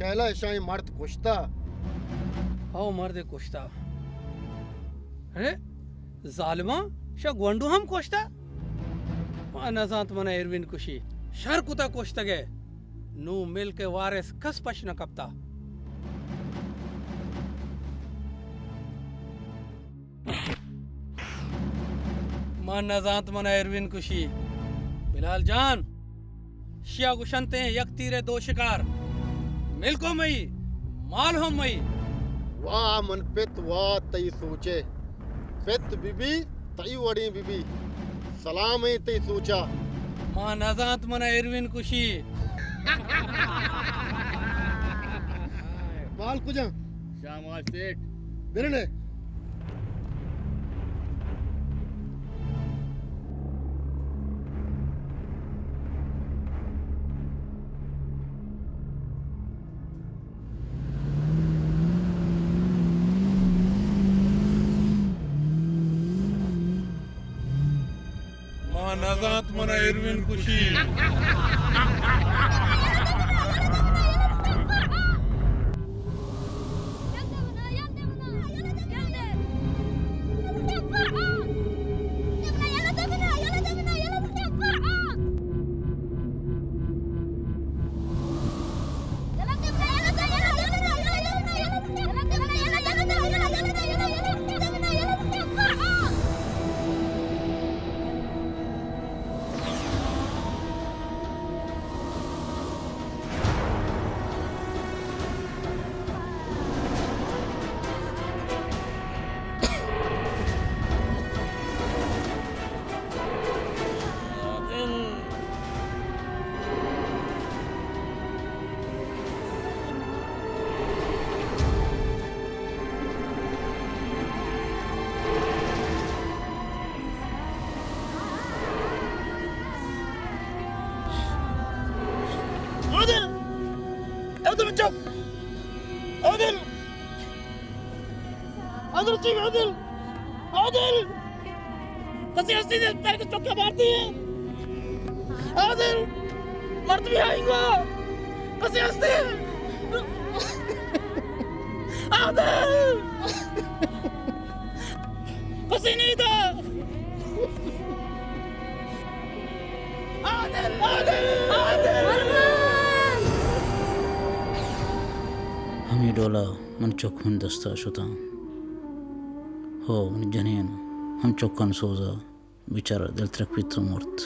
کہلا اشاں اے مرد کشتا۔ ہو، مردے کشتا۔ ارے، ظالماں، شا گونڈو ہم کشتا؟ ما نزانت منا ایروین کشی۔ شر کتا کشتگے۔ نوں ملک ءِ وارث کس پش نہ کپتا۔ من نزانت منا ایروین کشی۔ بلال جان، شیا گوشنتیں یک تیرے دو شکار۔ ملکو مئی، مال ہم مئی۔ واہ من پت، واہ تئی سوچے۔ پت بی بی، تئی وڑیں بی بی۔ سلام ایں تئی سوچا۔ ما نزانت منا ایروین کشی۔ مال کجا؟ شاماش سیٹھ۔ برنے۔ ما نزانت منا ایروین کشی۔ عادل! عادل، چپ! عادل! عادل، چپ، عادل! عادل! کسی ہستی دے، پیر کے چوکے مارتی ہے۔ عادل! مرد بھی آئیں گا۔ کسی ہستی ہے۔ عادل! کسی نہیں تھا۔ عادل! عادل! عادل! ہمے ڈولا من چک من دستا شتاں۔ ہو، من جنین ہم چکن سوزا۔ بیچارہ دل ترک بیت و مرت۔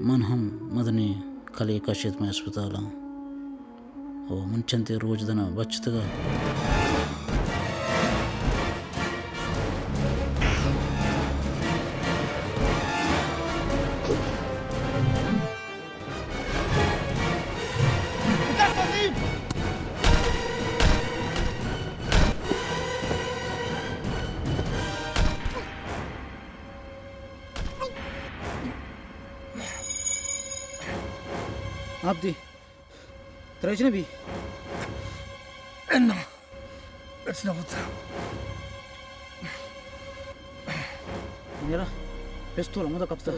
من ہم مدنی کلے کشت مئے اسپتالاں و من چندے روچ دنا بچتگا۔ عبدی، ترا ہچ نہ بی؟ اناں، ہچ نہ بوتا۔ میرا پستول ہمودا کپتا۔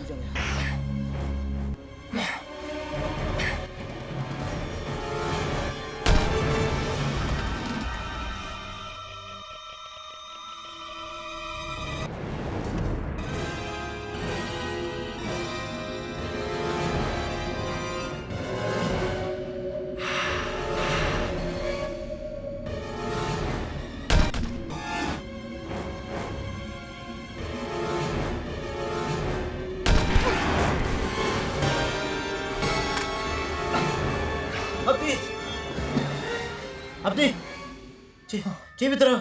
عبدی! عبدی! چی، چی بیت ترا؟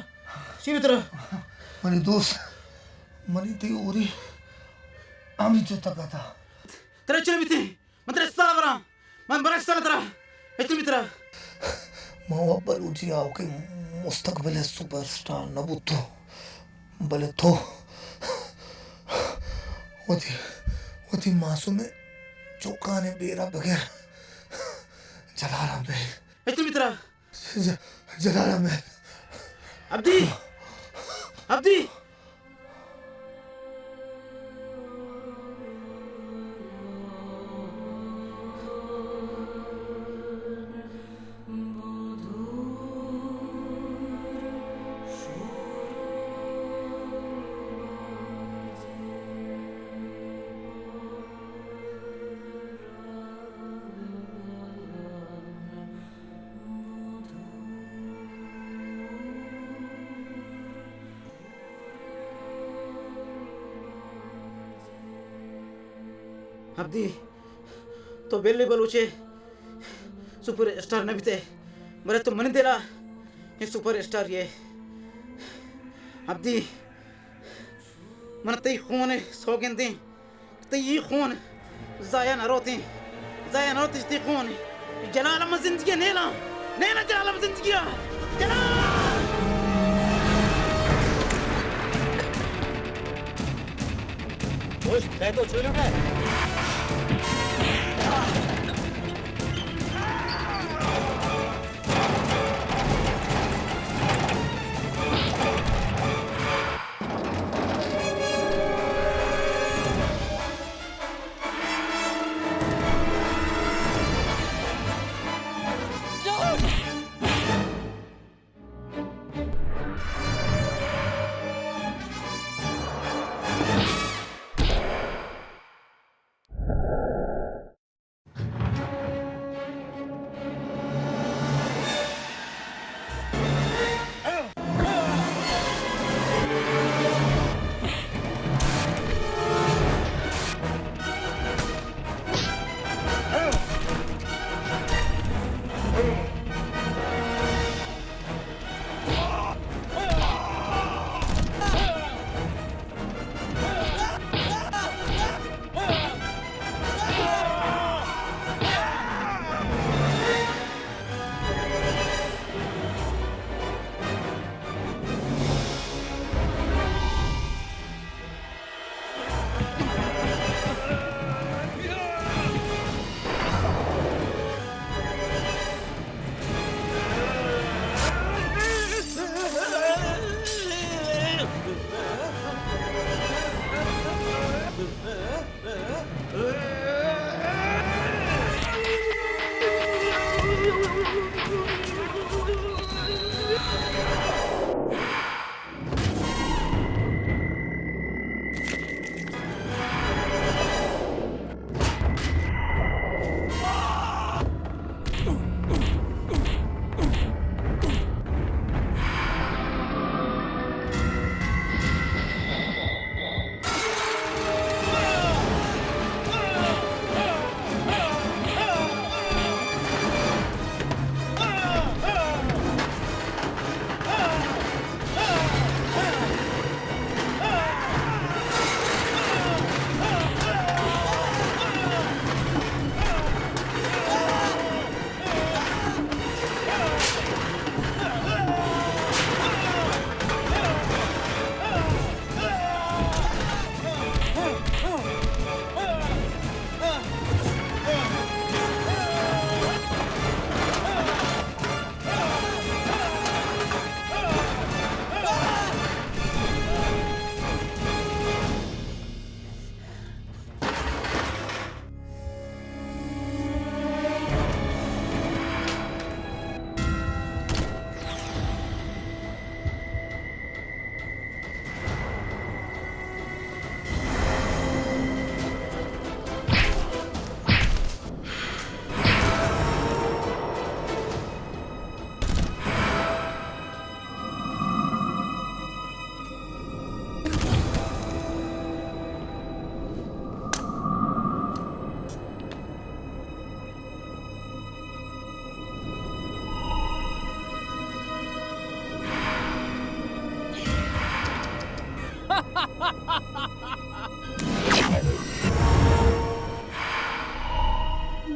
چی بیت ترا؟ منی دوست، منی تئی ہوری ہمے جتگ ات۔ ترا چی بیت؟ من ترا اسپتال براں۔ من براں اسپتال ترا۔ ہچ نہ بیت ترا۔ من و بلوچی آؤکیں مستقبل ءِ سپر اسٹار نہ بوتوں، بلے تو وتی، وتی معصومیں چکانی بیرا بگر جلارا مئے۔ ہچ نہ بیت ترا۔ ج-، جلال احمد۔ عبدی! عبدی! ابدی، تو بلے بلوچے سپر اسٹار نہ بیتے، بلے تو منی دلا اے سپر اسٹار ئے۔ ابدی، من تئی خون ءِ سوگندیں، تئی اے خون ضائع نہ روتیں، ضائع نہ روتیں تئی خون۔ جلال، من زندگی ءَ نیلاں، نیلاں جلال، من زندگی ءَ۔ جلال! پشت کئے تو چے لوٹے؟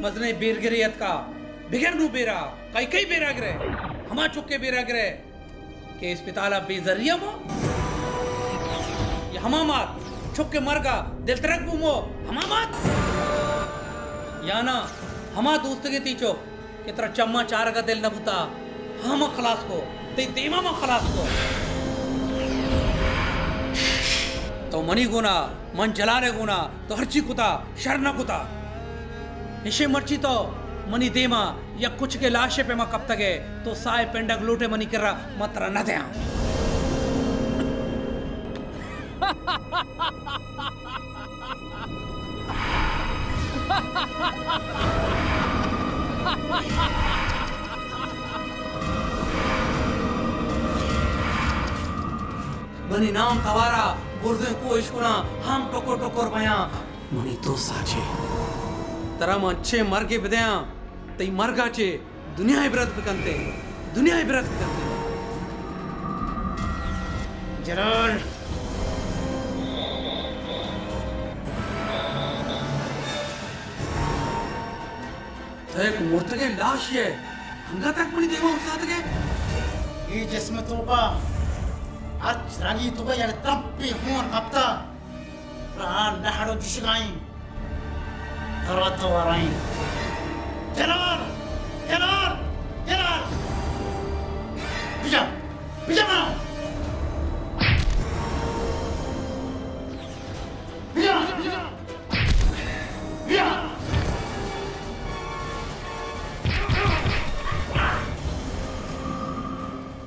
مزنیں بیرگرے اتکا، بگر نوں بیرا، کئی کئی بیرا گرے، ہما چکے بیرا گرے کہ اسپتال ءَ بے زری ءَ مو، یا ہما مات چک ءِ مرگ ءَ دلترک بو مو، ہما مات، یا نا ہما دوستگیں تئی چک کہ ترا چماں چارگ ءَ دل نہ بوتا، ہما خلاص کو، تئی دیما ما خلاص کو۔ تو منی گونا، من جلال ءِ گونا، تو ہرچی کتا، شر نہ کتا۔ اشے مرچی تو منی دیما یک کچکے لاشے پیما کپتگے، تو ساہ ءِ پنڈگ لوٹے منی کرا، من ترا نہ دیاں۔ منی نام توارا برزیں کوہ اشکناں، ہم ٹکر ٹکر بیاں۔ منی دوست ءَ چے؟ ترا من چے مرگے بدیاں، تئی مرگ ءَ چے دنیا عبرت بکنتے، دنیا عبرت بکنتے۔ جلال! تو یک مرتگیں لاشے ئے، انگت تک منی دیما اوشتاتگ ئے۔ اے جسم ءِ توکا ہرچ رگے توکا یک تمپے ہون کپتا، راہ نہڑ و جشگائیں، ترا تو ورائیں۔ جلال! جلال! جلال! بجا! بجا! بیا! بیا! بیا!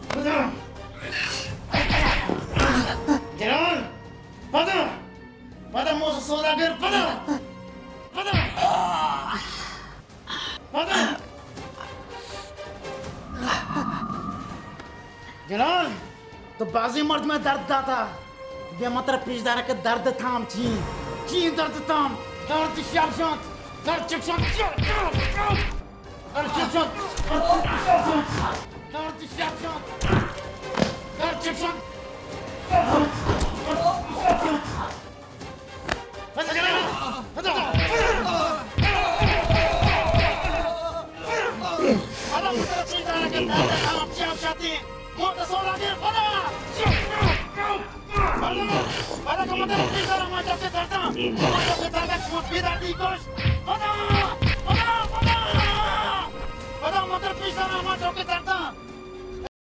پدا! جلال! پدا! پدا موسیٰ سوداگر، پدا! پدا! پدا! جلال، تو بازیں مردمے ءَ درد داتا۔ بیا من ترا پیش داراں کہ درد ءِ تام چی اِنت۔ چی اِنت درد ءِ تام؟ درد شپ شانت، درد شپ شانت، درد شپ شانت، درد شپ شانت، درد شپ شانت۔